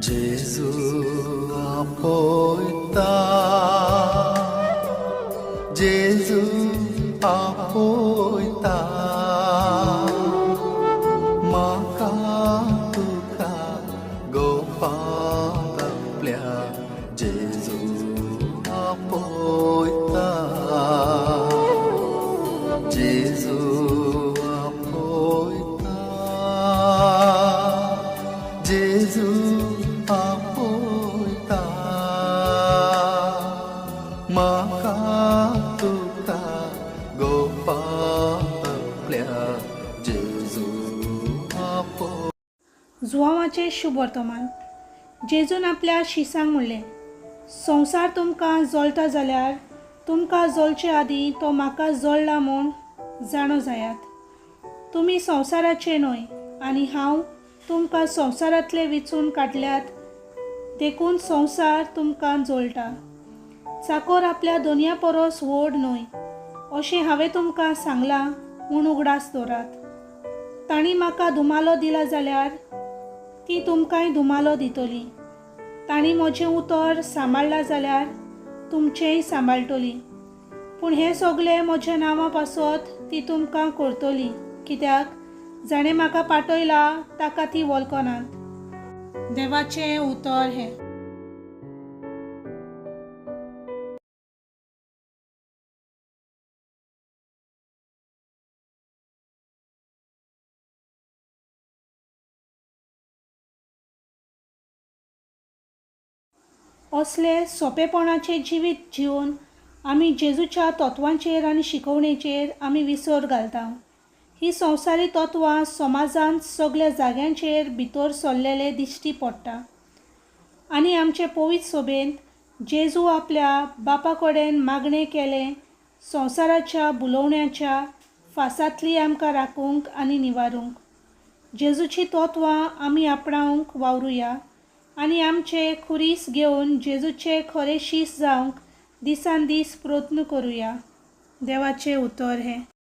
जेजू आपयता, जेजू आपयता, म्हाका तुका गोपांत आपल्या जेजू आपयता, जेजू आपयता, जेजू आपयता, म्हाका तुका गोपांत आपल्या जेजू आपयता. जुवांवाचें शुभ वर्तमान. जेजून आपल्या शिसांक म्हणलें, संवसार तुमकां जळटा जाल्यार तुमकां जळचे आदीं तो म्हाका जळ्ळा म्हूण जाणो जायात. तुमी संवसाराचे न्हय आनी हांव तुमकां संवसारांतले विचून काडल्यात, देखून संवसार तुमकां जळटा. चाकोर आपल्या दोनया परस व्हड न्हय अशें हांवें तुमकां सांगलां म्हूण उगडास दवरात. तांणी म्हाका धुमालो दिला जाल्यार ती तुमकांय धुमालो दितली. तांणी म्हजें उतर सांबाळ्ळां जाल्यार तुमचेंय सांबाळटली. पूण हें सगलें म्हज्या नांवा पासत ती तुमकां करतली, कित्याक जाणें म्हाका पाठयला ताका ती वळखनात. देवाचें उतर हें. असले सोंपेपणाचें जिवीत जिवन आमी जेजूच्या तत्वांचेर आनी शिकवणेचेर आमी विसर घालता. ही संवसारी तत्वां समाजांत सगल्या जाग्यांचेर भितर सरलेले दिश्टी पडटा आनी आमचे पवित्र सभेंत जेजू आपल्या बापा कडेन मागणें केलें संवसाराच्या बुलोवण्याच्या फासांतली आमकां राखूंक आनी निवारूंक. जेजूची तत्वां आमी आपणावंक वावरुया आनी आमचे खुरीस घेवन जेजूचे खरे शीस जावंक दिसान दीस प्रयत्न करुया. देवाचें उतर हें.